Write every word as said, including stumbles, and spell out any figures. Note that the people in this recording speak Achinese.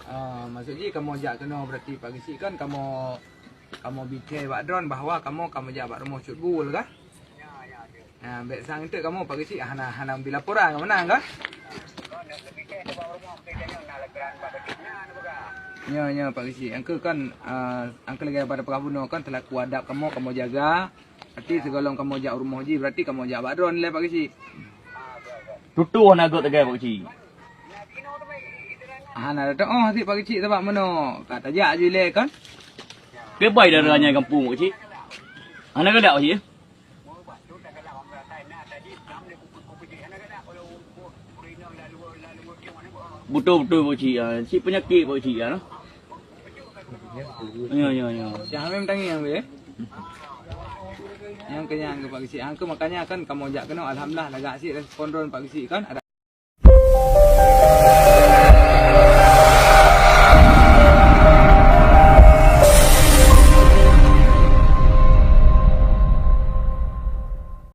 Ah, maksud jih kamoe jak keunoe berarti Pak Geuchik kan kamoe, kamoe bi thèe bak droen bahwa kamoe, kamoe jak bak rumoh Cut Gul kah? Ah, bèk sang teuk kamoe Pak Geuchik hana, hana bi laporan ka meunan kah? Nyoe, nyoe Pak Geuchik. Angka kan, ah, angka lagèe pada peugah bunoe kan selaku adab kamoe, kamoe jaga. Berarti sigohlom kamoe jak u rumoh jih, berarti kamoe jak bak droen lé Pak Geuchik. Tutoe hana göt teugai Pak Geuchik. Hana tatu'oh sit Pak Geuchik sabab meunoe ka tajak ju ilèe kan. Kiban dara nyan gampông Pak Geuchik. Hana galak Pak Geuchik. Beutôi-beutôi Pak Geuchik, ah. Cit peunyakét Pak Geuchik, ah, noh. Ya, ya, ya. Nyang hamé meutangieng, weh. Nyang keu nyan keu Pak Geuchik. Angka makanya kan kamoe jak keunoe, alhamdulillah lagak sit respon droen Pak Geuchik kan. Ada